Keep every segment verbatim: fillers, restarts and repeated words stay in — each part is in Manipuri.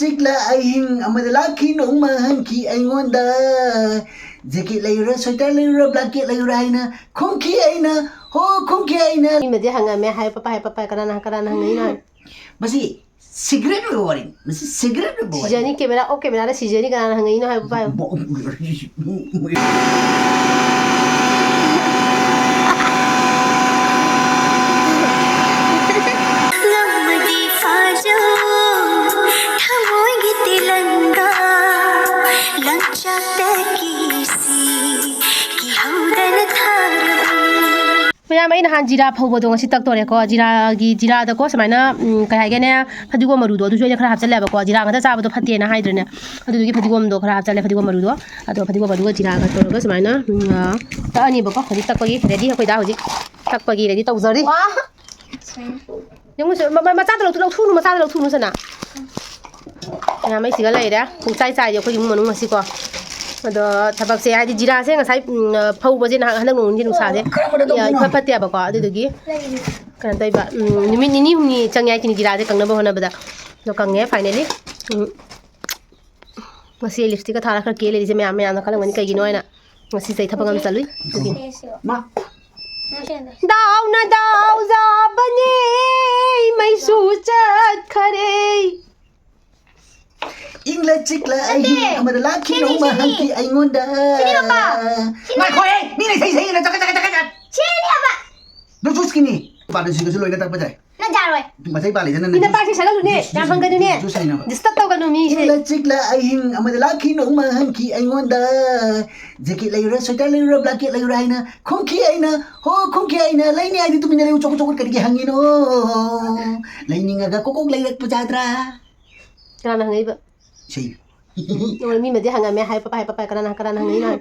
ꯆꯤꯛꯂ ꯑꯍꯤꯡ ꯑꯃꯗ ꯂꯥꯛꯈꯤ ꯅꯣꯡꯃ ꯍꯪꯈꯤ ꯑꯩꯉꯣꯟꯗ꯫ ꯖꯦꯀꯦꯠ ꯂꯩꯔꯨꯔ, ꯁ꯭ꯋꯦꯇꯔ ꯂꯩꯔꯨꯔ, ꯕ꯭ꯂꯥꯡꯀꯦꯠ ꯂꯩꯔꯨꯔ ꯍꯥꯏꯅ ꯈꯨꯝꯈꯤ ꯑꯩꯅ, ꯍꯣ ꯈꯨꯝꯈꯤ ꯑꯩꯅ꯫ ꯃꯤꯅꯗꯤ ꯍꯪꯉꯝꯃꯦ ꯍꯥꯏ, ꯄꯄꯥ ꯍꯥꯏ, ꯄꯄꯥ ꯍꯥꯏ, ꯀꯅꯥꯅ, ꯀꯅꯥꯅ ꯍꯪꯉꯛꯏꯅꯣ ꯍꯥꯏ? ꯃꯁꯤ secret ꯑꯣꯏꯕ ꯋꯥꯔꯤꯅꯤ꯫ ꯃꯁꯤ secret ꯑꯣꯏꯕ ꯋꯥꯔꯤꯅꯤ꯫ ꯁꯤꯖꯅꯤ, camera off, camera ꯗ ꯁꯤꯖꯅꯤ, ꯀꯅꯥꯅ ꯍꯪꯉꯛꯏꯅꯣ ꯍꯥꯏꯕ ꯄꯥꯏꯌꯨ꯫ ꯉꯝꯃꯗꯤ ꯐꯥꯖꯧ, ꯊꯃꯣꯏꯒꯤ ꯇꯦꯂꯪꯒꯥ, ꯂꯪꯆꯥꯛꯇ ꯀꯤꯁꯤ, ꯀꯤꯍꯧꯗꯅ ꯊꯥꯔꯕ꯫ ꯃꯌꯥꯝ, ꯑꯩ ꯅꯍꯥꯟ ꯖꯤꯔꯥ ꯐꯧꯕꯗꯣ ꯉꯁꯤ ꯇꯛꯇꯣꯔꯦꯀꯣ꯫ ꯖꯤꯔꯥꯒꯤ, ꯖꯤꯔꯥꯗꯀꯣ ꯁꯨꯃꯥꯏꯅ, ꯎꯝ, ꯀꯩ ꯍꯥꯏꯒꯦꯅꯦ, ꯐꯗꯤꯒꯣꯝ ꯃꯔꯨꯗꯣ ꯑꯗꯨꯁꯨ ꯑꯩꯅ ꯈꯔ ꯍꯥꯞꯆꯜꯂꯦꯕꯀꯣ꯫ ꯖꯤꯔꯥ ꯉꯥꯛꯇ ꯆꯥꯕꯗꯣ ꯐꯠꯇꯦꯅ ꯍꯥꯏꯗ꯭ꯔꯅꯦ? ꯑꯗꯨꯗꯨꯒꯤ ꯐꯗꯤꯒꯣꯝꯗꯣ ꯈꯔ ꯍꯥꯞꯆꯜꯂꯦ, ꯐꯗꯤꯒꯣꯝ ꯃꯔꯨꯗꯣ꯫ ꯑꯗꯣ ꯐꯗꯤꯒꯣꯝ ꯃꯔꯨꯒ ꯖꯤꯔꯥꯒ ꯇꯧꯔꯒ ꯁꯨꯃꯥꯏꯅ, ꯎꯝ, ꯑ, ꯇꯛꯑꯅꯤꯕꯀꯣ꯫ ꯍꯧꯖꯤꯛ ꯇꯛꯄꯒꯤ ready, ꯑꯩꯈꯣꯏ ꯗꯥ ꯍꯧꯖꯤꯛ ꯇꯛꯄꯒꯤ ready ꯇꯧꯖꯔꯤ꯫ ꯋꯥ! ꯌꯦꯡꯉꯨꯁꯦ, ꯃ-, ꯃ-, ꯃꯆꯥꯗꯣ ꯂꯧꯊꯣꯛ-, ꯂꯧꯊꯣꯛꯎꯅꯨ, ꯃꯆꯥꯗꯣ ꯂꯧꯊꯣꯛꯎꯅꯨ, ꯁꯅꯥ꯫ ꯃꯌꯥꯝ ꯑꯩ ꯁꯤꯒ ꯂꯩꯔꯦ꯫ ꯄꯨꯡꯆꯥꯏ ꯆꯥꯏꯔꯤ ꯑꯩꯈꯣꯏ ꯏꯃꯨꯡ ꯃꯅꯨꯡ ꯉꯁꯤꯀꯣ꯫ ꯑꯗꯣ ꯊꯕꯛꯁꯦ, ꯍꯥꯏꯗꯤ ꯖꯤꯔꯥꯁꯦ ꯉꯁꯥꯏ, ꯎꯝ, ꯐꯧꯕꯁꯦ ꯅꯍꯥꯟ, ꯍꯟꯗꯛ ꯅꯣꯡ ꯅꯤꯅꯤ ꯅꯨꯡꯁꯥꯁꯦ ꯀꯔꯝꯕꯅ ꯇꯧꯗꯣꯏꯅꯣ? ꯏꯐꯠ ꯐꯠꯇꯦꯕꯀꯣ꯫ ꯑꯗꯨꯗꯨꯒꯤ ꯀꯩꯅꯣ ꯇꯧꯕ, ꯎꯝ, ꯅꯨꯃꯤꯠ ꯅꯤꯅꯤ ꯍꯨꯝꯅꯤ ꯆꯪꯉꯦ ꯍꯥꯏꯁꯤꯅꯤ ꯖꯤꯔꯥꯁꯦ ꯀꯪꯅꯕ ꯍꯣꯠꯅꯕꯗ꯫ ꯑꯗꯣ ꯀꯪꯉꯦ finally꯫ ꯎꯝ꯫ ꯉꯁꯤ lipstick ꯀ ꯊꯥꯔ ꯈꯔ ꯀꯦ ꯂꯩꯔꯤꯁꯦ ꯃꯌꯥꯝ, ꯃꯌꯥꯝꯅ ꯈꯜꯂꯝꯒꯅꯤ ꯀꯩꯒꯤꯅꯣ ꯍꯥꯏꯅ꯫ ꯉꯁꯤꯁꯦ ꯑꯩ ꯊꯕꯛ ꯑꯃ ꯆꯠꯂꯨꯏ꯫ ꯑꯗꯨꯒꯤꯅꯤ꯫ ꯃꯥ꯫ ꯗꯥꯎꯅ ꯗꯥꯎ ꯌꯥꯕꯅꯦ, ꯃꯩꯁꯨ ꯆꯠꯈꯔꯦ꯫ ꯏꯪꯂ ꯆꯤꯛꯂ ꯅꯠꯇꯦ꯫ ꯑꯍꯤꯡ ꯑꯃꯗ ꯂꯥꯛꯈꯤ ꯁꯤꯅꯤ, ꯅꯣꯡꯃ ꯁꯤꯅꯤ꯫ ꯍꯪꯈꯤ ꯑꯩꯉꯣꯟꯗ꯫ ꯁꯤꯅꯤ ꯄꯥꯄꯥ꯫ ꯁꯤꯅꯤ꯫ ꯉꯥꯏꯈꯣꯍꯦ, ꯃꯤꯅ ꯏꯁꯩ ꯁꯛꯏꯅ ꯆꯀꯠ ꯆꯀꯠ ꯆꯀꯠ ꯆꯀꯠ꯫ ꯁꯤꯅꯤ ꯍꯥꯏꯕ꯫ ꯅꯣꯡꯆꯨꯁꯀꯤꯅꯤ꯫ ꯄꯥꯟꯗꯨ ꯁꯤꯒꯁꯨ ꯂꯣꯏꯅ ꯇꯛꯄ ꯌꯥꯏ꯫ ꯅꯪ ꯌꯥꯔꯣꯏ꯫ ꯃꯊꯩ ꯄꯥꯜꯂꯤꯗꯅ ꯅꯪ ꯃꯤꯅ ꯄꯥꯏꯁꯤ ꯁꯥꯒꯠꯂꯨꯅꯦ꯫ ꯖꯨꯁ, ꯌꯥꯝ ꯍꯪꯒꯅꯨꯅꯦ꯫ ꯖꯨꯁ ꯍꯩꯅꯕ꯫ Disturb ꯇꯧꯒꯅꯨ ꯃꯤꯁꯦ꯫ ꯏꯪꯂ ꯆꯤꯛꯂ ꯑꯍꯤꯡ ꯑꯃꯗ ꯂꯥꯛꯈꯤ ꯅꯣꯡꯃ ꯍꯪꯈꯤ ꯑꯩꯉꯣꯟꯗ꯫ ꯖꯦꯀꯦꯠ ꯂꯩꯔꯨꯔ, ꯁ꯭ꯋꯦꯇꯔ ꯂꯩꯔꯨꯔ, ꯕ꯭ꯂꯥꯡꯀꯦꯠ ꯂꯩꯔꯨꯔ ꯍꯥꯏꯅ ꯈꯨꯝꯈꯤ ꯑꯩꯅ, ꯍꯣ ꯈꯨꯝꯈꯤ ꯑꯩꯅ, ꯂꯩꯅꯤ ꯍꯥꯏꯗꯤ ꯇꯨꯃꯤꯟꯅ ꯂꯩꯌꯨ, ꯆꯣꯀꯣꯠ ꯆꯣꯀꯣꯠ ꯀꯔꯤꯒꯤ ꯍꯪꯉꯤꯅꯣ? ꯂꯩꯅꯤꯡꯉꯒ ꯀꯣꯛ ꯀꯣꯛ ꯂꯩꯔꯛꯄ ꯌꯥꯗ꯭ꯔꯥ? ꯀꯅꯥꯅ ꯍꯪꯉꯛꯏꯕ? ꯏꯁꯩ꯫ ꯅꯉꯣꯟꯗ ꯃꯤꯃꯗꯤ ꯍꯪꯉꯝꯃꯦ ꯍꯥꯏ, ꯄꯄꯥ ꯍꯥꯏ, ꯄꯄꯥ ꯍꯥꯏ, ꯀꯅꯥꯅ, ꯀꯅꯥꯅ ꯍꯪꯉꯛꯏꯅꯣ ꯍꯥꯏ?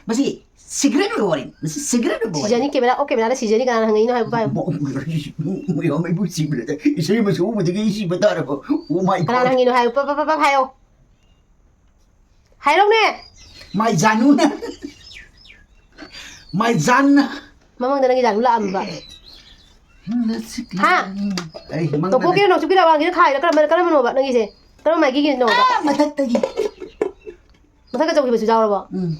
ꯃꯁꯤ secret ꯑꯣꯏꯕ ꯋꯥꯔꯤꯅꯤ꯫ ꯃꯁꯤ secret ꯑꯣꯏꯕ ꯋꯥꯔꯤꯅꯤ꯫ ꯁꯤꯖꯅꯤ, camera off, camera ꯗ ꯁꯤꯖꯅꯤ, ꯀꯅꯥꯅ ꯍꯪꯉꯛꯏꯅꯣ ꯍꯥꯏꯕ ꯄꯥꯏꯌꯨ꯫ ꯃ-, ꯃꯌꯥꯝ ꯑꯩꯕꯨ ꯁꯤꯕꯗ ꯏꯁꯩ ꯑꯃ ꯁꯛꯎꯕꯗꯒꯤ ꯑꯩ ꯁꯤꯕ ꯇꯥꯔꯕ? Oh my God꯫ ꯀꯅꯥꯅ ꯍꯪꯉꯤꯅꯣ ꯍꯥꯏꯌꯨ, ꯄ-, ꯄ-, ꯄ-, ꯄ-, ꯍꯥꯏꯌꯣ꯫ ꯍꯥꯏꯔꯧꯅꯦ꯫ ꯃꯥꯏ ꯖꯥꯅꯨꯅ꯫ ꯃꯥꯏ ꯖꯥꯟꯅ꯫ ꯃꯃꯥꯡꯗ ꯅꯪꯒꯤ ꯖꯥꯅꯨ ꯂꯥꯛꯑꯝꯕ꯫ ꯍꯥ? ꯑꯩ ꯃꯪꯗ ꯇꯣꯄꯣꯛꯀꯤꯔꯣ, ꯅꯣꯡꯆꯨꯞꯀꯤꯔꯣ, ꯑꯋꯥꯡꯒꯤꯔꯣ, ꯈꯥꯏꯔꯣ? ꯀꯔꯝꯕ-, ꯀꯔꯝꯕꯅꯣꯕ ꯅꯪꯒꯤꯁꯦ? ꯀꯔꯝ ꯃꯥꯏꯒꯤꯅꯣ? ꯃꯊꯛꯇꯒꯤ꯫ ꯃꯊꯛꯇ ꯆꯧꯈꯤꯕꯁꯨ ꯌꯥꯎꯔꯕꯣ? ꯎꯝ꯫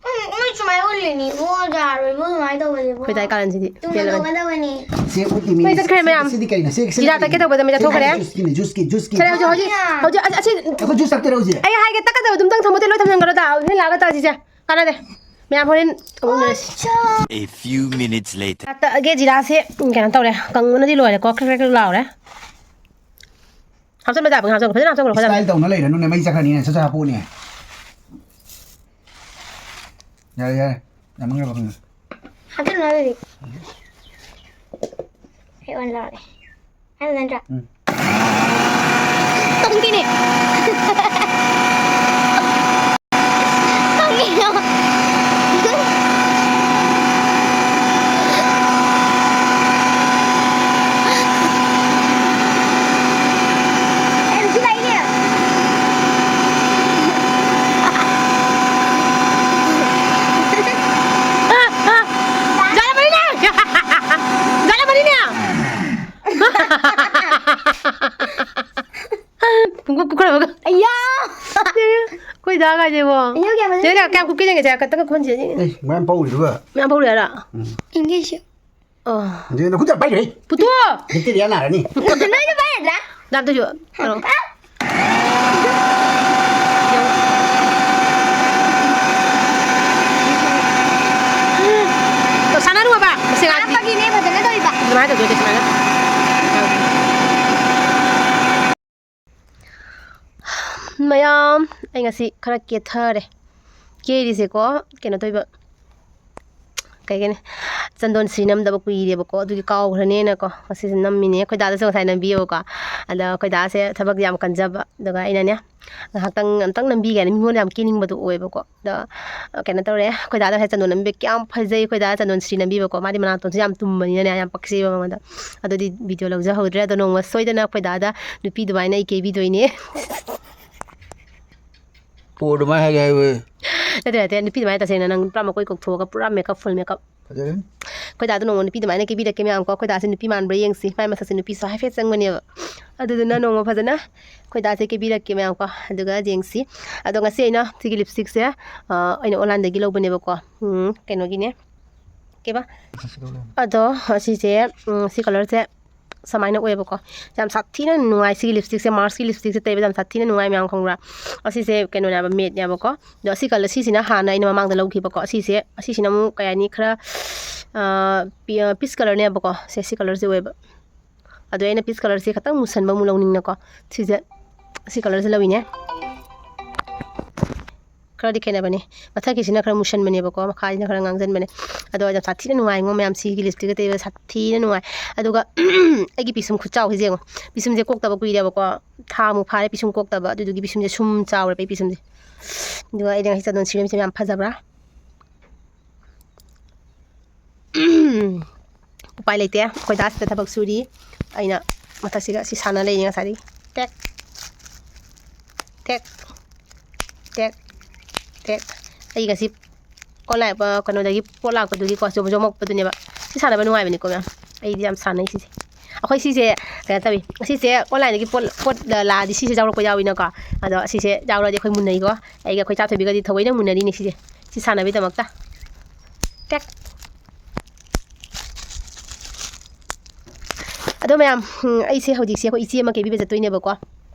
ꯎꯝ, ꯃꯣꯏ ꯁꯨꯃꯥꯏꯅ ꯎꯠꯂꯤꯅꯤ꯫ ꯏꯕꯨꯡꯉꯣ, ꯌꯥꯔꯣꯏ꯫ ꯏꯕꯨꯡꯉꯣ, ꯑꯗꯨꯃꯥꯏꯅ ꯇꯧꯕꯁꯦ, ꯏꯕꯨꯡꯉꯣ꯫ ꯑꯩꯈꯣꯏ ꯗꯥꯏ ꯀꯥꯔꯟꯁꯤꯗꯤ ꯇꯨꯡꯗ ꯄꯦꯜꯂꯕꯅꯤ꯫ ꯇꯧꯒꯗꯕꯅꯤ꯫ ꯁꯤ ꯎꯠꯂꯤꯃꯤ꯫ ꯃꯣꯏ ꯆꯠꯈ꯭ꯔꯦ ꯃꯌꯥꯝ꯫ ꯁꯤꯗꯤ ꯀꯩꯅꯣ? ꯁꯤ, ꯁꯤ ꯖꯤꯔꯥ ꯀꯩꯅꯣ? ꯇꯛꯀꯦ ꯇꯧꯕꯗ ꯃꯩ ꯆꯠꯊꯣꯛꯈ꯭ꯔꯦ꯫ ꯁꯤ ꯖꯨꯁꯀꯤꯅꯤ, ꯖꯨꯁꯀꯤ, ꯖꯨꯁꯀꯤ꯫ ꯁꯦ, ꯍꯧꯖꯤꯛ, ꯍꯧꯖꯤꯛ, ꯍꯧꯖꯤꯛ, ꯑꯩꯈꯣꯏ ꯖꯨꯁ ꯊꯛꯇꯣꯏꯔꯣ ꯍꯧꯖꯤꯛ? ꯑꯩ ꯍꯥꯏꯒꯦ, ꯇꯛꯀꯗꯕꯗꯨꯝꯇꯪ ꯊꯝꯃꯣ, ꯂꯣꯏ ꯊꯝꯖꯟꯈ꯭ꯔꯣ꯫ ꯇꯥ, ꯍꯣꯔꯦꯟ ꯂꯥꯛꯑꯒ ꯇꯛꯑꯁꯤꯁꯦ꯫ ꯀꯥꯟꯅꯗꯦ꯫ ꯃꯌꯥꯝ ꯍꯣꯔꯦꯟ ꯑꯃꯨꯛ ꯎꯅꯔꯁꯤ꯫ A few minutes later. ꯇꯛꯑꯒꯦ, ꯖꯤꯔꯥꯁꯦ ꯀꯩꯅꯣ ꯇꯧꯔꯦ, ꯀꯪꯕꯅꯗꯤ ꯂꯣꯏꯔꯦꯀꯣ, ꯈ꯭ꯔꯤꯛ ꯈ꯭ꯔꯤꯛ ꯈ꯭ꯔꯤꯛ ꯂꯥꯎꯔꯦ꯫ ꯍꯥꯞꯆꯟꯕ ꯌꯥꯕ ꯉꯥꯏꯍꯥꯛ ꯍꯥꯞꯆꯟꯈꯣ, ꯐꯖꯅ ꯍꯥꯞꯆꯟꯈ꯭ꯔꯣ, ꯐꯖꯅ꯫ Style ꯇꯧꯅ ꯂꯩꯔꯅꯨꯅꯦ, ꯃꯩ ꯆꯠꯈ꯭ꯔꯅꯤꯅꯦ, ꯁꯠ ꯁꯠ ꯍꯥꯞꯄꯛꯑꯣꯅꯦ꯫ ꯌꯥꯔꯦ, ꯌꯥꯔꯦ, ꯌꯥꯝꯃꯟꯈ꯭ꯔꯕ ꯈꯪꯉꯦ꯫ ꯍꯥꯞꯆꯟꯕ ꯑꯗꯨꯗꯤ꯫ ꯍꯦꯛ ꯑꯣꯟ ꯂꯥꯎꯔꯦ꯫ ꯍꯥꯏꯕ ꯅꯠꯇ꯭ꯔꯥ? ꯎꯝ꯫ ꯇꯧꯗꯦꯅꯦ꯫ ꯀꯔꯤꯅꯣ? ꯑꯦ, ꯁꯤ ꯂꯩꯅꯦ꯫ ꯖꯥꯠꯂꯝꯃꯅꯤꯅꯦ! ꯖꯥꯠꯂꯝꯃꯅꯤꯅꯦ! ꯄꯨꯡꯀꯨꯞ ꯀꯨꯞꯈ꯭ꯔꯕꯒ꯫ ꯑꯌꯥ! ꯑꯩꯈꯣꯏ ꯗꯥ ꯀꯥꯏꯁꯦꯕꯣ꯫ ꯑꯌꯥ, ꯀꯌꯥꯝ ꯐꯖꯩ꯫ ꯆꯦ, ꯀꯌꯥꯝ ꯀꯨꯞꯀꯦ ꯌꯦꯡꯒꯦ, ꯆꯦ, ꯈꯛꯇꯪ ꯈꯣꯟꯁꯦ꯫ ꯑꯦ, ꯃꯌꯥꯝ ꯄꯧꯔꯤꯗꯨꯒ꯫ ꯃꯌꯥꯝ ꯄꯧꯔꯤ ꯍꯥꯏꯔꯣ? ꯎꯝ꯫ ꯌꯦꯡꯒꯦ ꯑꯩꯁꯨ꯫ ꯑꯣ꯫ ꯅꯪ ꯅꯈꯨꯠꯇ ꯄꯥꯏꯈ꯭ꯔꯦ꯫ ꯄꯨꯊꯣꯛꯑꯣ! Bacteria ꯅꯥꯔꯅꯤ꯫ ꯅꯣꯏꯁꯨ ꯄꯥꯏꯔꯗ꯭ꯔꯥ? ꯗꯥꯝꯗꯁꯨ ꯇꯧꯔꯣ꯫ ꯑ? ꯇꯧ, ꯁꯥꯟꯅꯔꯨ ꯍꯥꯏꯕ, ꯃꯁꯤ ꯑꯉꯥꯡꯁꯤꯗꯤ꯫ ꯍꯥꯞꯄꯒꯤꯅꯦ ꯐꯖꯅ ꯇꯧꯔꯤꯕ꯫ ꯑꯗꯨꯃꯥꯏꯅ ꯇꯧꯗꯣꯏꯅꯦ ꯁꯨꯃꯥꯏꯅ꯫ ꯃꯌꯥꯝ, ꯑꯩ ꯉꯁꯤ ꯈꯔ ꯀꯦꯊꯔꯦ꯫ ꯀꯦꯔꯤꯁꯦꯀꯣ, ꯀꯩꯅꯣ ꯇꯧꯏꯕ, ꯀꯩ ꯀꯩꯅꯤ, ꯆꯟꯗꯣꯟ ꯁ꯭ꯔꯤ ꯅꯝꯗꯕ ꯀꯨꯏꯔꯦꯕꯀꯣ, ꯑꯗꯨꯒꯤ ꯀꯥꯎꯈ꯭ꯔꯅꯦꯅꯀꯣ ꯉꯁꯤꯁꯦ ꯅꯝꯃꯤꯅꯦ꯫ ꯑꯩꯈꯣꯏ ꯗꯥꯗꯁꯨ ꯉꯁꯥꯏ ꯅꯝꯕꯤꯌꯦꯕꯀꯣ꯫ ꯑꯗ ꯑꯩꯈꯣꯏ ꯗꯥꯁꯦ ꯊꯕꯛ ꯌꯥꯝ ꯀꯟꯖꯕ, ꯑꯗꯨꯒ ꯑꯩꯅꯅꯦ ꯉꯥꯏꯍꯥꯛꯇꯪ ꯑꯝꯇꯪ ꯅꯝꯕꯤꯒꯦꯅ ꯃꯤꯉꯣꯟꯗ ꯌꯥꯝ ꯀꯦꯅꯤꯡꯕꯗꯣ ꯑꯣꯏꯌꯦꯕꯀꯣ꯫ ꯑꯗ ꯀꯩꯅꯣ ꯇꯧꯔꯦ, ꯑꯩꯈꯣꯏ ꯗꯥꯗ ꯉꯁꯥꯏ ꯆꯟꯗꯣꯟ ꯅꯝꯕꯤꯕ ꯀꯌꯥꯝ ꯐꯖꯩ, ꯑꯩꯈꯣꯏ ꯗꯥ ꯆꯟꯗꯣꯟ ꯁ꯭ꯔꯤ ꯅꯝꯕꯤꯕꯀꯣ꯫ ꯃꯥꯗꯤ ꯃꯅꯥꯇꯣꯟꯁꯨ ꯌꯥꯝ ꯇꯨꯝꯕꯅꯤꯅꯅꯦ, ꯌꯥꯝ ꯄꯛꯆꯩꯕ ꯃꯉꯣꯟꯗ꯫ ꯑꯗꯨꯗꯤ ꯚꯤꯗꯤꯑꯣ ꯂꯧꯖꯍꯧꯗ꯭ꯔꯦ꯫ ꯑꯗꯣ ꯅꯣꯡꯃ ꯁꯣꯏꯗꯅ ꯑꯩꯈꯣꯏ ꯗꯥꯗ ꯅꯨꯄꯤ ꯑꯗꯨꯃꯥꯏꯅ ꯑꯩ ꯀꯦꯕꯤꯗꯣꯏꯅꯦ꯫ ꯄꯣ ꯑꯗꯨꯃꯥꯏꯅ ꯍꯥꯏꯒꯦ ꯍꯥꯏꯌꯨꯍꯦ꯫ ꯅꯠꯇꯦ, ꯅꯠꯇꯦ, ꯅꯨꯄꯤ ꯑꯗꯨꯃꯥꯏꯅ ꯇꯁꯦꯡꯅ ꯅꯪ ꯄꯨꯔꯥ ꯃꯀꯣꯏ ꯀꯣꯛꯊꯣꯛꯑꯒ ꯄꯨꯔꯥ makeup, full makeup꯫ ꯐꯖꯔꯦ꯫ ꯑꯩꯈꯣꯏ ꯗꯥꯗꯣ ꯅꯣꯡꯃ ꯅꯨꯄꯤ ꯑꯗꯨꯃꯥꯏꯅ ꯀꯦꯕꯤꯔꯛꯀꯦ ꯃꯌꯥꯝ ꯀꯣ꯫ ꯑꯩꯈꯣꯏ ꯗꯥꯁꯦ ꯅꯨꯄꯤ ꯃꯥꯟꯕ꯭ꯔꯥ ꯌꯦꯡꯁꯤ꯫ ꯃꯥꯏ ꯃꯁꯛꯁꯦ ꯅꯨꯄꯤꯁꯨ ꯍꯥꯏꯐꯦꯠ ꯆꯪꯕꯅꯦꯕ꯫ ꯑꯗꯨꯗꯨꯅ ꯅꯣꯡꯃ ꯐꯖꯅ ꯑꯩꯈꯣꯏ ꯗꯥꯁꯦ ꯀꯦꯕꯤꯔꯛꯀꯦ ꯃꯌꯥꯝ ꯀꯣ꯫ ꯑꯗꯨꯒ ꯌꯦꯡꯁꯤ꯫ ꯑꯗꯣ ꯉꯁꯤ ꯑꯩꯅ ꯁꯤꯒꯤ ꯂꯤꯞꯁꯇꯤꯛꯁꯦ, ꯑ, ꯑꯩꯅ ꯑꯣꯟꯂꯥꯏꯟꯗꯒꯤ ꯂꯧꯕꯅꯦꯕꯀꯣ꯫ ꯎꯝ, ꯀꯩꯅꯣꯒꯤꯅꯦ꯫ ꯀꯩꯕ? ꯑꯗꯣ ꯑꯁꯤꯁꯦ, ꯎꯝ, ꯁꯤ ꯀꯂꯔꯁꯦ ꯁꯨꯃꯥꯏꯅ ꯑꯣꯏꯌꯦꯕꯀꯣ꯫ ꯌꯥꯝ ꯁꯥꯊꯤꯅ ꯅꯨꯡꯉꯥꯏ ꯁꯤꯒꯤ ꯂꯤꯞꯁꯇꯤꯛꯁꯦ, ꯃꯥꯔꯁꯀꯤ ꯂꯤꯞꯁꯇꯤꯛꯁꯦ ꯇꯩꯕꯗ ꯌꯥꯝ ꯁꯥꯊꯤꯅ ꯅꯨꯡꯉꯥꯏ ꯃꯌꯥꯝ, ꯈꯪꯕ꯭ꯔꯥ? ꯑꯁꯤꯁꯦ ꯀꯩꯅꯣꯅꯦꯕ, ꯃꯦꯠꯅꯦꯕꯀꯣ꯫ ꯑꯗꯣ ꯑꯁꯤ ꯀꯂꯔ, ꯁꯤꯁꯤꯅ ꯍꯥꯟꯅ ꯑꯩꯅ ꯃꯃꯥꯡꯗ ꯂꯧꯈꯤꯕꯀꯣ꯫ ꯑꯁꯤꯁꯦ, ꯑꯁꯤꯁꯤꯅ ꯑꯃꯨꯛ ꯀꯩ ꯍꯥꯏꯅꯤ, ꯈꯔ, ꯑ, ꯄꯤ-, ꯑ, ꯄꯤꯁ ꯀꯂꯔꯅꯦꯕꯀꯣ꯫ ꯁꯦ, ꯁꯤ ꯀꯂꯔꯁꯦ ꯑꯣꯏꯌꯦꯕ꯫ ꯑꯗꯣ ꯑꯩꯅ ꯄꯤꯁ ꯀꯂꯔꯁꯦ ꯈꯤꯇꯪ ꯃꯨꯁꯟꯕ ꯑꯃꯨꯛ ꯂꯧꯅꯤꯡꯅꯀꯣ꯫ ꯁꯤꯁꯦ, ꯁꯤ ꯀꯂꯔꯁꯦ ꯂꯧꯋꯤꯅꯦ꯫ ꯈꯔꯗꯤ ꯈꯦꯠꯅꯕꯅꯦ꯫ ꯃꯊꯛꯀꯤꯁꯤꯅ ꯈꯔ ꯃꯨꯁꯟꯕꯅꯦꯕꯀꯣ, ꯃꯈꯥꯁꯤꯅ ꯈꯔ ꯉꯥꯡꯁꯤꯟꯕꯅꯦ꯫ ꯑꯗꯣ ꯌꯥꯝ ꯁꯥꯊꯤꯅ ꯅꯨꯡꯉꯥꯏꯉꯣ ꯃꯌꯥꯝ, ꯁꯤꯒꯤ ꯂꯤꯞꯁꯇꯤꯛꯀ ꯇꯩꯕ ꯁꯥꯊꯤꯅ ꯅꯨꯡꯉꯥꯏ꯫ ꯑꯗꯨꯒ ꯑꯩꯒꯤ ꯄꯤꯁꯨꯝ ꯈꯨꯆꯥꯎꯁꯤꯁꯦ ꯌꯦꯡꯉꯣ꯫ ꯄꯤꯁꯨꯝꯁꯦ ꯀꯣꯛꯇꯕ ꯀꯨꯏꯔꯦꯕꯀꯣ, ꯊꯥꯃꯨꯛ ꯐꯥꯔꯦ ꯄꯤꯁꯨꯝ ꯀꯣꯛꯇꯕ, ꯑꯗꯨꯗꯨꯒꯤ ꯄꯤꯁꯨꯝꯁꯦ ꯁꯨꯝ ꯆꯥꯎꯔꯦꯕ ꯑꯩ ꯄꯤꯁꯨꯝꯁꯦ꯫ ꯑꯗꯨꯒ ꯑꯩꯅ ꯉꯁꯤ ꯆꯟꯗꯣꯟ ꯁꯤꯔꯝꯁꯦ ꯌꯥꯝ ꯐꯖꯕ꯭ꯔꯥ? ꯎꯄꯥꯏ ꯂꯩꯇꯦ, ꯑꯩꯈꯣꯏ ꯗꯥꯁꯤꯗ ꯊꯕꯛ ꯁꯨꯔꯤ꯫ ꯑꯩꯅ ꯃꯊꯛꯁꯤꯒ ꯁꯤ ꯁꯥꯟꯅ ꯂꯩꯅꯤ ꯉꯁꯥꯏꯗꯒꯤ꯫ ꯇꯦꯛ, ꯇꯦꯛ, ꯇꯦꯛ, ꯇꯦꯛ꯫ ꯑꯩ ꯉꯁꯤ ꯑꯣꯟꯂꯥꯏꯟ, ꯑ, ꯀꯩꯅꯣꯗꯒꯤ ꯄꯣꯠ ꯂꯥꯛꯄꯗꯨꯒꯤꯀꯣ, ꯆꯣꯝ-, ꯆꯣꯝꯃꯛꯄꯗꯨꯅꯦꯕ꯫ ꯁꯤ ꯁꯥꯟꯅꯕ ꯅꯨꯡꯉꯥꯏꯕꯅꯤꯀꯣ ꯃꯌꯥꯝ꯫ ꯑꯩꯗꯤ ꯌꯥꯝ ꯁꯥꯟꯅꯩ ꯁꯤꯁꯦ꯫ ꯑꯩꯈꯣꯏ ꯁꯤꯁꯦ ꯀꯩꯅꯣ ꯇꯧꯏ, ꯁꯤꯁꯦ ꯑꯣꯟꯂꯥꯏꯟꯗꯒꯤ ꯄꯣꯠ, ꯄꯣꯠ ꯂꯥꯛꯑꯗꯤ ꯁꯤꯁꯦ ꯌꯥꯎꯔꯛꯄ ꯌꯥꯎꯋꯤꯅꯀꯣ꯫ ꯑꯗꯣ ꯁꯤꯁꯦ ꯌꯥꯎꯔꯗꯤ ꯑꯩꯈꯣꯏ ꯃꯨꯟꯅꯩꯀꯣ꯫ ꯑꯩꯒ ꯑꯩꯈꯣꯏ ꯆꯥꯊꯣꯏꯕꯤꯒꯗꯤ ꯊꯑꯣꯏꯅ ꯃꯨꯟꯅꯔꯤꯅꯦ ꯁꯤꯁꯦ꯫ ꯁꯤ ꯁꯥꯟꯅꯕꯩꯗꯃꯛꯇ꯫ ꯇꯦꯛ꯫ ꯑꯗꯣ ꯃꯌꯥꯝ, ꯎꯝ, ꯑꯩꯁꯦ ꯍꯧꯖꯤꯛꯁꯦ ꯑꯩꯈꯣꯏ ꯏꯆꯦ ꯑꯃ ꯀꯦꯕꯤꯕ ꯆꯠꯇꯣꯏꯅꯦꯕꯀꯣ꯫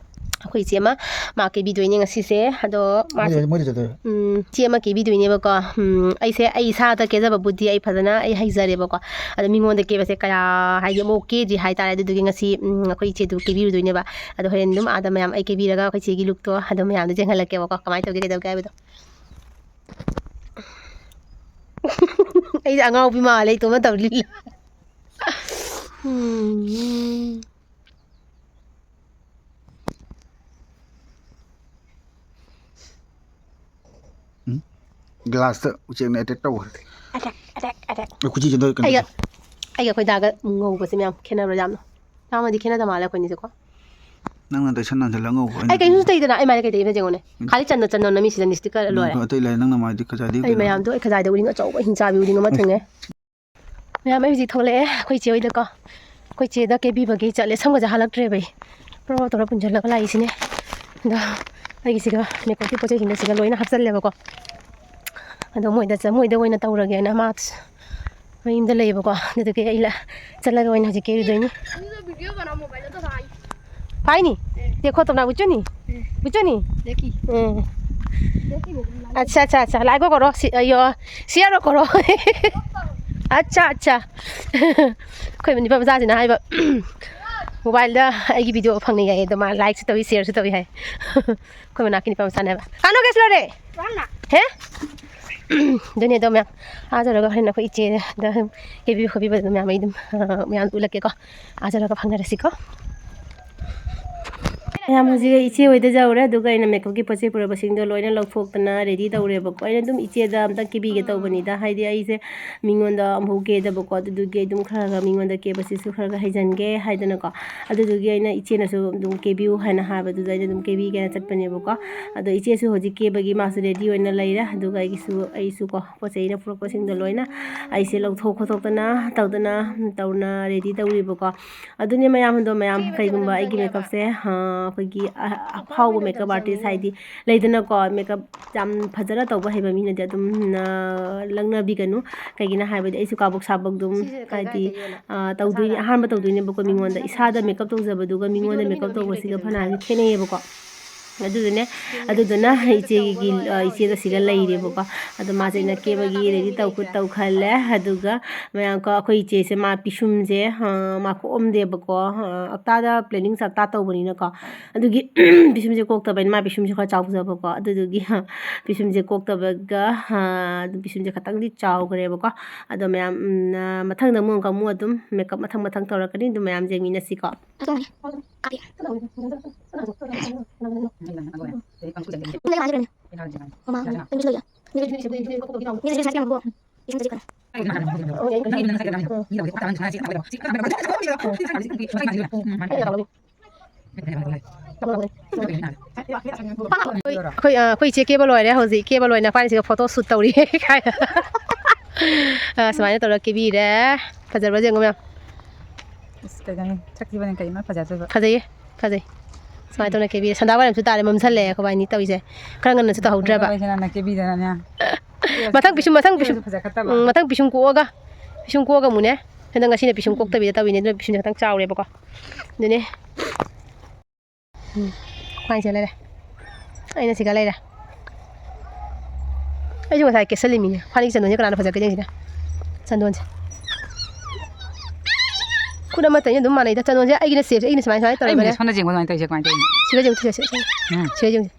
ꯑꯩꯈꯣꯏ ꯏꯆꯦ ꯑꯃ, ꯃꯥ ꯀꯦꯕꯤꯗꯣꯏꯅꯦ ꯉꯁꯤꯁꯦ꯫ ꯑꯗꯣ ꯃꯥꯁꯦ, ꯃꯣꯏꯗ, ꯃꯣꯏꯗ ꯆꯠꯇꯣꯏꯔꯣ? ꯎꯝ, ꯏꯆꯦ ꯑꯃ ꯀꯦꯕꯤꯗꯣꯏꯅꯦꯕꯀꯣ꯫ ꯎꯝ, ꯑꯩꯁꯦ ꯑꯩ ꯏꯁꯥꯗ ꯀꯦꯖꯕꯕꯨꯗꯤ ꯑꯩ ꯐꯖꯅ ꯑꯩ ꯍꯩꯖꯔꯦꯕꯀꯣ꯫ ꯑꯗꯣ ꯃꯤꯉꯣꯟꯗ ꯀꯦꯕꯁꯦ ꯀꯌꯥ, ꯍꯥꯏꯗꯤ, ꯑꯃꯨꯛ ꯀꯦꯗ꯭ꯔꯤ ꯍꯥꯏꯇꯥꯔꯦ꯫ ꯑꯗꯨꯗꯨꯒꯤ ꯉꯁꯤ, ꯎꯝ, ꯑꯩꯈꯣꯏ ꯏꯆꯦꯗꯨ ꯀꯦꯕꯤꯔꯨꯗꯣꯏꯅꯦꯕ꯫ ꯑꯗꯣ ꯍꯣꯔꯦꯟ ꯑꯗꯨꯝ ꯑꯥꯗ ꯃꯌꯥꯝ ꯑꯩ ꯀꯦꯕꯤꯔꯒ ꯑꯩꯈꯣꯏ ꯏꯆꯦꯒꯤ ꯂꯨꯛꯇꯣ ꯑꯗꯨꯝ ꯃꯌꯥꯝꯗ ꯌꯦꯡꯍꯜꯂꯛꯀꯦꯕꯀꯣ, ꯀꯃꯥꯏꯅ ꯇꯧꯒꯦ ꯀꯩꯗꯧꯒꯦ ꯍꯥꯏꯕꯗꯣ꯫ ꯑꯩꯁꯦ ꯑꯉꯥꯎꯕꯤ ꯃꯥꯜꯂꯦ ꯏꯇꯣꯝꯇ ꯇꯧ ꯂꯤꯂꯥ꯫ ꯎꯝ꯫ ꯎꯝ? ꯒ꯭ꯂꯥꯁꯇ ꯎꯆꯦꯛꯅ ꯑꯦꯇꯦꯛ ꯇꯧꯈ꯭ꯔꯦ꯫ Attack, attack, attack. ꯑꯦ, ꯈꯨꯖꯤꯁꯦ ꯅꯣꯏ ꯀꯩꯅꯣ ꯑꯩꯒ, ꯇꯧ-, ꯑꯩꯒ ꯑꯩꯈꯣꯏ ꯗꯥꯒ ꯉꯧꯕꯁꯦ ꯃꯌꯥꯝ ꯈꯦꯠꯅꯕ꯭ꯔꯥ ꯌꯥꯝꯅ? ꯌꯥꯝꯅꯗꯤ ꯈꯦꯠꯅꯗ ꯃꯥꯜꯂꯦ ꯑꯩꯈꯣꯏꯅꯤꯁꯦꯀꯣ꯫ ꯅꯪꯅ ꯇꯩꯁꯟ ꯅꯥꯟꯁꯜꯂ ꯉꯧꯕ, ꯑꯩ ꯀꯩꯁꯨ ꯇꯩꯗꯅ, ꯑꯩ ꯃꯥꯏꯗ ꯀꯩ ꯇꯩꯕ ꯌꯦꯡꯉꯨꯅꯦ꯫ ꯈꯥꯂꯤ ꯆꯟꯅ ꯆꯟꯅ ꯅꯝꯃꯤ ꯁꯤꯗ ꯅꯤꯁꯇꯤꯛꯀ ꯂꯣꯏꯔꯦ꯫ ꯑꯇꯩ ꯂꯥꯏ, ꯅꯪꯅ ꯃꯥꯏꯗꯤ ꯈꯖꯥꯏꯗꯤ ꯑꯩ ꯃꯌꯥꯝꯗꯣ, ꯑꯩ ꯈꯖꯥꯏꯗ ꯎꯔꯤꯡ ꯑꯆꯧꯕ ꯍꯤꯡꯆꯥꯕꯤ ꯎꯔꯤꯡ ꯑꯃ ꯊꯨꯡꯉꯦ꯫ ꯃꯌꯥꯝ, ꯑꯩ ꯍꯧꯖꯤꯛ ꯊꯣꯛꯂꯛꯑꯦ ꯑꯩꯈꯣꯏ ꯆꯦ ꯍꯣꯏꯗꯀꯣ꯫ ꯑꯩꯈꯣꯏ ꯆꯦꯗ ꯀꯦꯕꯤꯕꯒꯤ ꯆꯠꯂꯦ꯫ ꯁꯝꯒꯁꯦ ꯍꯜꯂꯛꯇ꯭ꯔꯦꯕ ꯑꯩ꯫ ꯄ꯭ꯔꯣ ꯇꯧꯔ ꯄꯨꯟꯁꯤꯜꯂꯒ ꯂꯥꯛꯏꯁꯤꯅꯦ꯫ ꯑꯗꯣ ꯑꯩꯒꯤꯁꯤꯒ ꯃꯦꯀꯞꯀꯤ ꯄꯣꯠ ꯆꯩꯁꯤꯡꯗ ꯁꯤꯒ ꯂꯣꯏꯅ ꯍꯥꯞꯆꯜꯂꯦꯕꯀꯣ꯫ ꯑꯗꯣ ꯃꯣꯏꯗ ꯆ-, ꯃꯣꯏꯗ ꯑꯣꯏꯅ ꯇꯧꯔꯒꯦꯅ ꯃꯥ ꯃꯌꯨꯝꯗ ꯂꯩꯌꯦꯕꯀꯣ꯫ ꯑꯗꯨꯗꯨꯒꯤ ꯑꯩ ꯂ-, ꯆꯠꯂꯒ ꯑꯣꯏꯅ ꯍꯧꯖꯤꯛ ꯀꯦꯔꯨꯗꯣꯏꯅꯤ꯫ ꯐꯥꯏꯅꯤ? देखो तो ना, बुझो नहीं? बुझो नहीं? देखी। हम्म। देखी नहीं। अच्छा, अच्छा, अच्छा। लाइक करो, सी-, यो, शेयर करो। अच्छा, अच्छा। ꯑꯩꯈꯣꯏ ꯅꯤꯄꯥ ꯃꯆꯥꯁꯤꯅ ꯍꯥꯏꯕ, ꯃꯣꯕꯥꯏꯜꯗ ꯑꯩꯒꯤ ꯚꯤꯗꯤꯑꯣ ꯐꯪꯅꯩ ꯍꯥꯏꯌꯦ, ꯑꯗꯣ ꯃꯥ ꯂꯥꯏꯛꯁꯨ ꯇꯧꯏ, ꯁꯤꯌꯔꯁꯨ ꯇꯧꯏ ꯍꯥꯏ꯫ ꯑꯩꯈꯣꯏ ꯃꯅꯥꯛꯀꯤ ꯅꯤꯄꯥ ꯃꯆꯥꯅꯦ ꯍꯥꯏꯕ꯫ ꯀꯥꯅꯣ ꯀꯦꯁ ꯂꯣꯏꯔꯦ? ꯍꯦ? ꯑꯗꯨꯅꯦ ꯑꯗꯣ ꯃꯌꯥꯝ, ꯑꯥ ꯆꯠꯂꯒ ꯍꯣꯔꯦꯟ ꯑꯩꯈꯣꯏ ꯏꯆꯦꯗ ꯀꯦꯕꯤꯕ ꯈꯣꯠꯄꯤꯕꯗꯣ ꯃꯌꯥꯝ ꯑꯩ ꯑꯗꯨꯝ, ꯑ, ꯃꯌꯥꯝ ꯎꯠꯂꯛꯀꯦꯀꯣ꯫ ꯑꯥ ꯆꯠꯂꯒ ꯐꯪꯅꯔꯁꯤꯀꯣ꯫ ꯃꯌꯥꯝ ꯍꯧꯖꯤꯛ ꯏꯆꯦ ꯍꯣꯏꯗ ꯌꯧꯔꯦ, ꯑꯗꯨꯒ ꯑꯩꯅ ꯃꯦꯀꯞꯀꯤ ꯄꯣꯠ ꯆꯩ ꯄꯨꯔꯛꯄꯁꯤꯡꯗꯣ ꯂꯣꯏꯅ ꯂꯧꯊꯣꯛꯇꯅ ꯔꯦꯗꯤ ꯇꯧꯔꯦꯕꯀꯣ꯫ ꯑꯩꯅ ꯑꯗꯨꯝ ꯏꯆꯦꯗ ꯑꯝꯇ ꯀꯦꯕꯤꯒꯦ ꯇꯧꯕꯅꯤꯗ, ꯍꯥꯏꯗꯤ ꯑꯩꯁꯦ ꯃꯤꯉꯣꯟꯗ ꯑꯃꯨꯛ ꯀꯦꯗꯕꯀꯣ, ꯑꯗꯨꯗꯨꯒꯤ ꯑꯩ ꯑꯗꯨꯝ ꯈꯔ ꯈꯔ ꯃꯤꯉꯣꯟꯗ ꯀꯦꯕꯁꯤꯁꯨ ꯈꯔ ꯈꯔ ꯍꯩꯖꯟꯒꯦ ꯍꯥꯏꯗꯅꯀꯣ꯫ ꯑꯗꯨꯗꯨꯒꯤ ꯑꯩꯅ ꯏꯆꯦꯅꯁꯨ ꯑꯗꯨꯝ ꯀꯦꯕꯤꯌꯨ ꯍꯥꯏꯅ ꯍꯥꯏꯕꯗꯨꯗ ꯑꯩꯅ ꯑꯗꯨꯝ ꯀꯦꯕꯤꯒꯦꯅ ꯆꯠꯄꯅꯦꯕꯀꯣ꯫ ꯑꯗꯣ ꯏꯆꯦꯁꯨ ꯍꯧꯖꯤꯛ ꯀꯦꯕꯒꯤ ꯃꯥꯁꯨ ꯔꯦꯗꯤ ꯑꯣꯏꯅ ꯂꯩꯔꯦ, ꯑꯗꯨꯒ ꯑꯩꯒꯤꯁꯨ, ꯑꯩꯁꯨ ꯀꯣ ꯄꯣꯠ ꯆꯩ ꯑꯩꯅ ꯄꯨꯔꯛꯄꯁꯤꯡꯗꯣ ꯂꯣꯏꯅ ꯑꯩꯁꯦ ꯂꯧꯊꯣꯛ ꯈꯣꯠꯇꯣꯛꯇꯅ ꯇꯧꯗꯅ, ꯇꯧꯅ ꯔꯦꯗꯤ ꯇꯧꯔꯤꯕꯀꯣ꯫ ꯑꯗꯨꯅꯦ ꯃꯌꯥꯝꯗꯣ, ꯃꯌꯥꯝ ꯀꯩꯒꯨꯝꯕ ꯑꯩꯒꯤ ꯃꯦꯀꯞꯁꯦ, ꯑ, ꯑꯩꯈꯣꯏꯒꯤ ꯑ-, ꯑꯐꯥꯎꯕ ꯃꯦꯀꯞ ꯑꯥꯔꯇꯤꯁ ꯍꯥꯏꯗꯤ ꯂꯩꯗꯅꯀꯣ, ꯃꯦꯀꯞ ꯌꯥꯝ ꯐꯖꯅ ꯇꯧꯕ ꯍꯩꯕ ꯃꯤꯅꯗꯤ ꯑꯗꯨꯝ, ꯑ, ꯂꯛꯅꯕꯤꯒꯅꯨ꯫ ꯀꯩꯒꯤꯅꯣ ꯍꯥꯏꯕꯗꯤ ꯑꯩꯁꯨ ꯀꯥꯕꯣꯛ ꯁꯥꯕꯣꯛ ꯑꯗꯨꯝ ꯍꯥꯏꯗꯤ, ꯑ, ꯇꯧꯗꯣꯏꯅꯦ, ꯑꯍꯥꯟꯕ ꯇꯧꯗꯣꯏꯅꯦꯕꯀꯣ ꯃꯤꯉꯣꯟꯗ꯫ ꯏꯁꯥꯗ ꯃꯦꯀꯞ ꯇꯧꯖꯕꯗꯨꯒ ꯃꯤꯉꯣꯟꯗ ꯃꯦꯀꯞ ꯇꯧꯕꯁꯤꯒ ꯐꯅꯌꯥꯝꯗꯤ ꯈꯦꯠꯅꯩꯌꯦꯕꯀꯣ꯫ ꯑꯗꯨꯗꯨꯅꯦ, ꯑꯗꯨꯗꯨꯅ ꯏꯆꯦꯒꯤ, ꯑ, ꯏꯆꯦꯗ ꯁꯤꯒ ꯂꯩꯔꯦꯕꯀꯣ꯫ ꯑꯗꯣ ꯃꯥꯁꯦ ꯑꯩꯅ ꯀꯦꯕꯒꯤ ꯔꯦꯗꯤ ꯇꯧ-, ꯇꯧꯈꯜꯂꯦ꯫ ꯑꯗꯨꯒ ꯃꯌꯥꯝ ꯀꯣ, ꯑꯩꯈꯣꯏ ꯏꯆꯦꯁꯦ ꯃꯥ ꯄꯤꯁꯨꯝꯁꯦ, ꯑ, ꯃꯥ ꯀꯣꯛꯑꯝꯗꯦꯕꯀꯣ꯫ ꯑ, ꯍꯞꯇꯥꯗ planning ꯍꯞꯇꯥ ꯇꯧꯕꯅꯤꯅꯀꯣ꯫ ꯑꯗꯨꯒꯤ ꯄꯤꯁꯨꯝꯁꯦ ꯀꯣꯛꯇꯕꯅꯤꯅ ꯃꯥ ꯄꯤꯁꯨꯝꯁꯦ ꯈꯔ ꯆꯥꯎꯖꯕꯀꯣ꯫ ꯑꯗꯨꯗꯨꯒꯤ ꯄꯤꯁꯨꯝꯁꯦ ꯀꯣꯛꯇꯕꯒ, ꯑ, ꯑꯗꯨꯝ ꯄꯤꯁꯨꯝꯁꯦ ꯈꯇꯪꯗꯤ ꯆꯥꯎꯈ꯭ꯔꯦꯕꯀꯣ꯫ ꯑꯗꯣ ꯃꯌꯥꯝ, ꯎꯝ, ꯑ, ꯃꯊꯪꯗ ꯑꯃꯨꯛ ꯑꯃꯨꯛ ꯑꯗꯨꯝ ꯃꯦꯀꯞ ꯃꯊꯪ ꯃꯊꯪ ꯇꯧꯔꯛꯀꯅꯤ꯫ ꯑꯗꯨꯝ ꯃꯌꯥꯝ ꯌꯦꯡꯃꯤꯟꯅꯁꯤꯀꯣ꯫ ꯅꯪ ꯀꯃꯥꯏꯅ ꯇꯧꯔꯤꯅꯣ? ꯃꯃꯥ, ꯅꯪꯁꯨ ꯂꯣꯏꯌꯣ꯫ ꯅꯪꯁꯨ ꯁꯥꯏꯁ ꯀꯌꯥꯃꯨꯛ? ꯂꯤꯁꯤꯡ ꯇꯔꯦꯠ ꯀꯥꯟꯅ꯫ ꯑꯩꯈꯣꯏ, ꯑꯩꯈꯣꯏ, ꯑ, ꯑꯩꯈꯣꯏ ꯏꯆꯦ ꯀꯦꯕ ꯂꯣꯏꯔꯦ ꯍꯧꯖꯤꯛ꯫ ꯀꯦꯕ ꯂꯣꯏꯅ ꯄꯥꯏꯔꯤꯁꯤꯒ photo shoot ꯇꯧꯔꯤ꯫ ꯑ, ꯁꯨꯃꯥꯏꯅ ꯇꯧꯔꯒ ꯀꯦꯕꯤꯔꯦ꯫ ꯐꯖꯕ꯭ꯔꯥ ꯌꯦꯡꯉꯣ ꯃꯌꯥꯝ꯫ ꯑꯁ, ꯀꯩꯅꯣꯅꯦ, ꯁꯛ ꯊꯤꯕꯅꯦ ꯀꯩꯅꯣ ꯐꯖꯗꯣꯏꯕ꯫ ꯐꯖꯩꯌꯦ, ꯐꯖꯩ꯫ ꯁꯨꯃꯥꯏꯅ ꯇꯧꯅ ꯀꯦꯕꯤꯔꯦ꯫ ꯁꯟꯗꯥ ꯋꯥꯏꯔꯝꯁꯨ ꯇꯥꯔꯦ, ꯃꯝꯁꯜꯂꯛꯑꯦ ꯑꯩꯈꯣꯏꯕꯥꯅꯤ ꯇꯧꯔꯤꯁꯦ꯫ ꯈꯔ ꯉꯟꯅꯁꯨ ꯇꯧꯍꯧꯗ꯭ꯔꯕ꯫ ꯅꯪꯅ ꯀꯦꯕꯤꯗꯅꯅꯦ꯫ ꯃꯊꯪ ꯄꯤꯁꯨꯝ, ꯃꯊꯪ ꯄꯤꯁꯨꯝ, ꯐꯖꯈꯠꯇꯕ꯫ ꯎꯝ, ꯃꯊꯪ ꯄꯤꯁꯨꯝ ꯀꯣꯛꯑꯒ, ꯄꯤꯁꯨꯝ ꯀꯣꯛꯑꯒ ꯑꯃꯨꯛꯅꯦ꯫ ꯍꯟꯗꯛ ꯉꯁꯤꯅ ꯄꯤꯁꯨꯝ ꯀꯣꯛꯇꯕꯤꯗ ꯇꯧꯋꯤꯅꯦ, ꯑꯗꯨꯅ ꯄꯤꯁꯨꯝꯁꯦ ꯈꯤꯇꯪ ꯆꯥꯎꯔꯦꯕꯀꯣ꯫ ꯑꯗꯨꯅꯦ꯫ ꯎꯝ, ꯈ꯭ꯋꯥꯏꯁꯦ ꯂꯩꯔꯦ꯫ ꯑꯩꯅ ꯁꯤꯒ ꯂꯩꯔꯦ꯫ ꯑꯩꯁꯨ ꯉꯁꯥꯏ ꯀꯦꯁꯜꯂꯤꯃꯤꯅꯦ꯫ ꯐꯥꯅꯤꯒꯤ ꯆꯟꯗꯣꯟꯁꯦ ꯀꯅꯥꯅ ꯐꯖꯒꯦ ꯌꯦꯡꯁꯤꯅꯦ꯫ ꯆꯟꯗꯣꯟꯁꯦ꯫ ꯈꯨꯠ ꯑꯃꯠꯇ ꯑꯩꯅ ꯑꯗꯨꯝ ꯃꯥꯟꯅꯩꯗ꯫ ꯆꯟꯗꯣꯟꯁꯦ ꯑꯩꯒꯤꯅ shapeꯁꯦ, ꯑꯩꯒꯤꯅ ꯁꯨꯃꯥꯏꯅ, ꯁꯨꯃꯥꯏꯅ ꯑꯩ ꯇꯧꯔꯒꯅꯦ꯫ ꯃꯤꯁ ꯁꯣꯝꯗ ꯌꯦꯡꯉꯣ ꯑꯗꯨꯃꯥꯏꯅ ꯇꯧꯔꯤꯁꯦ ꯀꯃꯥꯏꯅ ꯇꯧꯔꯤꯅꯣ? ꯁꯤꯒ ꯌꯦꯡꯉꯨ, ꯁꯤꯒ, ꯁꯤꯒ꯫ ꯎꯝ꯫ ꯁꯤꯒ ꯌꯦꯡꯉꯨ꯫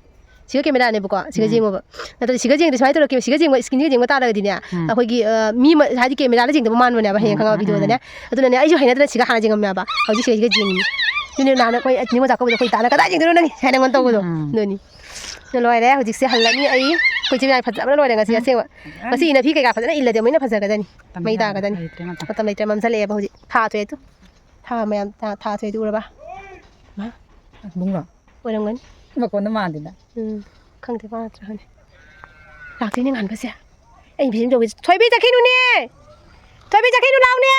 ꯁꯤꯒ cameraꯅꯦꯕꯀꯣ꯫ ꯁꯤꯒ ꯎꯝ꯫ ꯌꯦꯡꯉꯣꯕ꯫ ꯅꯠꯇ꯭ꯔꯗꯤ ꯁꯤꯒ ꯌꯦꯡꯗ꯭ꯔꯗꯤ ꯁꯨꯃꯥꯏꯅ ꯇꯧꯔꯛꯀꯦꯕ꯫ ꯁꯤꯒ ꯌꯦꯡꯕ, screenꯁꯤꯒ ꯌꯦꯡꯕ ꯇꯥꯔꯒꯗꯤꯅꯦ, ꯎꯝ꯫ ꯑꯩꯈꯣꯏꯒꯤ, ꯑ, ꯃꯤ ꯑꯃ, ꯍꯥꯏꯗꯤ cameraꯗ ꯌꯦꯡꯗꯕ ꯃꯥꯟꯕꯅꯦꯕ ꯍꯌꯦꯡ ꯎꯝ, ꯈꯪꯉꯕ ꯎꯝ, videoꯗꯅꯦ꯫ ꯎꯝ꯫ ꯑꯗꯨꯅꯅꯦ ꯑꯩꯁꯨ ꯍꯩꯅꯗꯅ ꯁꯤꯒ ꯍꯥꯟꯅ ꯌꯦꯡꯉꯝꯃꯦꯕ꯫ ꯍꯧꯖꯤꯛ ꯁꯤꯒ, ꯁꯤꯒ ꯌꯦꯡꯉꯤꯅꯤ꯫ ꯑꯗꯨꯅꯦ ꯅꯍꯥꯟ ꯑꯩꯈꯣꯏ ꯅꯤꯉꯣꯜ ꯆꯥꯛꯀꯧꯕꯗ ꯑꯩꯈꯣꯏ ꯗꯥꯅ "ꯀꯗꯥꯏ ꯌꯦꯡꯗꯣꯏꯅꯣ ꯅꯪ?" ꯍꯥꯏꯅ ꯑꯩꯉꯣꯟꯗ ꯇꯧꯕꯗꯣ꯫ ꯎꯝ꯫ ꯑꯗꯨꯅꯤ꯫ ꯑꯗꯨ ꯂꯣꯏꯔꯦ꯫ ꯍꯧꯖꯤꯛꯁꯦ ꯍꯜꯂꯅꯤ ꯑꯩ꯫ ꯑꯩꯈꯣꯏ ꯏꯆꯦ ꯃꯌꯥꯝ ꯐꯖꯕꯅ ꯂꯣꯏꯔꯦ ꯉꯁꯤ ꯎꯝ꯫ ꯑꯁꯦꯡꯕ꯫ ꯉꯁꯤ ꯏꯅꯐꯤ ꯀꯩꯀꯥ ꯐꯖꯅ ꯏꯜꯂꯗꯤ ꯑꯃꯨꯛ ꯍꯦꯟꯅ ꯐꯖꯒꯗꯅꯤ꯫ ꯃꯇꯝ ꯃꯩ ꯇꯥꯒꯗꯅꯤ꯫ ꯂꯩꯇ꯭ꯔꯦ ꯃꯇꯝ꯫ ꯃꯇꯝ ꯂꯩꯇ꯭ꯔꯦ, ꯃꯝꯁꯤꯜꯂꯛꯑꯦꯕ ꯍꯧꯖꯤꯛ꯫ ꯊꯥ ꯊꯣꯛꯑꯦ ꯇꯨ꯫ ꯊꯥ ꯃꯌꯥꯝ, ꯊꯥ, ꯊꯥ ꯊꯣꯛꯑꯦ ꯇꯨ ꯎꯔꯕ? ꯃꯥ꯫ ꯏꯕꯨꯡꯉꯣ꯫ ꯑꯣꯏꯔꯝꯒꯅꯤ꯫ ꯃꯈꯣꯟꯗꯣ ꯃꯥꯟꯗꯦꯗ꯫ ꯎꯝ꯫ ꯈꯪꯗꯦ, ꯃꯥ ꯅꯠꯇ꯭ꯔꯥ ꯈꯪꯗꯦ꯫ ꯂꯥꯛꯇꯣꯏꯅꯦ ꯉꯥꯟꯕꯁꯦ꯫ ꯑꯩ ꯐꯤꯂꯝ ꯇꯧꯒꯦ꯫ ꯊꯣꯏꯕꯤ ꯆꯠꯈꯤꯅꯨꯅꯦ! ꯊꯣꯏꯕꯤ ꯆꯠꯈꯤꯅꯨ ꯂꯥꯎꯅꯦ!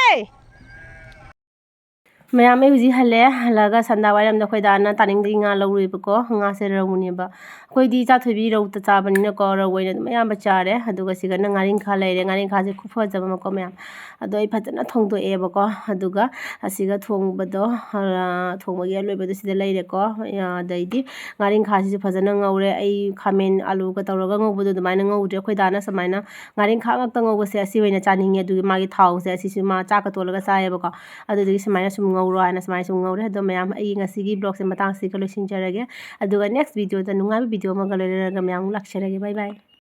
ꯃꯌꯥꯝ, ꯑꯩ ꯍꯧꯖꯤꯛ ꯍꯜꯂꯦ꯫ ꯍꯜꯂꯒ ꯁꯟꯗꯥ ꯋꯥꯏꯔꯝꯗ ꯑꯩꯈꯣꯏ ꯗꯥꯅ ꯇꯥꯅꯤꯡꯗꯒꯤ ꯉꯥ ꯂꯧꯔꯨꯏꯕꯀꯣ꯫ ꯉꯥꯁꯦ ꯔꯧꯅꯦꯕ꯫ ꯑꯩꯈꯣꯏꯗꯤ ꯏꯆꯥ ꯊꯣꯏꯕꯤ ꯔꯧꯇ ꯆꯥꯕꯅꯤꯅꯀꯣ, ꯔꯧ ꯑꯣꯏꯅ ꯑꯗꯨꯝ ꯑꯌꯥꯝꯕ ꯆꯥꯔꯦ꯫ ꯑꯗꯨꯒ ꯁꯤꯒꯅ ꯉꯥꯔꯤꯡꯈꯥ ꯂꯩꯔꯦ꯫ ꯉꯥꯔꯤꯡꯈꯥꯁꯦ ꯈꯨꯐꯖꯕ ꯑꯃꯀꯣ ꯃꯌꯥꯝ꯫ ꯑꯗꯣ ꯑꯩ ꯐꯖꯅ ꯊꯣꯡꯗꯣꯛꯑꯦꯕꯀꯣ꯫ ꯑꯗꯨꯒ ꯑꯁꯤꯒ ꯊꯣꯡꯕꯗꯣ, ꯑ, ꯊꯣꯡꯕꯒꯤ ꯑꯂꯣꯏꯕꯗꯣ ꯁꯤꯗ ꯂꯩꯔꯦꯀꯣ꯫ ꯑꯗꯩꯗꯤ ꯉꯥꯔꯤꯡꯈꯥꯁꯤꯁꯨ ꯐꯖꯅ ꯉꯧꯔꯦ꯫ ꯑꯩ ꯈꯥꯃꯦꯟ ꯑꯂꯨꯒ ꯇꯧꯔꯒ ꯉꯧꯕꯗꯣ ꯑꯗꯨꯃꯥꯏꯅ ꯉꯧꯗ꯭ꯔꯦ꯫ ꯑꯩꯈꯣꯏ ꯗꯥꯅ ꯁꯨꯃꯥꯏꯅ ꯉꯥꯔꯤꯡꯈꯥ ꯉꯥꯛꯇ ꯉꯧꯕꯁꯦ ꯑꯁꯤ ꯑꯣꯏꯅ ꯆꯥꯅꯤꯡꯉꯦ꯫ ꯑꯗꯨꯒꯤ ꯃꯥꯒꯤ ꯊꯥꯎꯁꯦ ꯑꯁꯤꯁꯨ ꯃꯥ ꯆꯥꯛꯀ ꯇꯣꯠꯂꯒ ꯆꯥꯏꯌꯦꯕꯀꯣ꯫ ꯑꯗꯨꯗꯨꯒꯤ ꯁꯨꯃꯥꯏꯅ ꯁꯨꯝ ꯉꯧꯔꯣ ꯍꯥꯏꯅ ꯁꯨꯃꯥꯏꯅ ꯁꯨꯝ ꯉꯧꯔꯦ꯫ ꯑꯗꯣ ꯃꯌꯥꯝ, ꯑꯩꯒꯤ ꯉꯁꯤꯒꯤ vlogꯁꯦ ꯃꯇꯥꯡꯁꯤꯒ ꯂꯣꯏꯁꯤꯟꯖꯔꯒꯦ꯫ ꯑꯗꯨꯒ next videoꯗ ꯅꯨꯡꯉꯥꯏꯕ video ꯑꯃꯒ ꯂꯣꯏꯅꯔꯒ ꯃꯌꯥꯝ ꯑꯃꯨꯛ ꯂꯥꯛꯆꯔꯒꯦ꯫ Bye bye꯫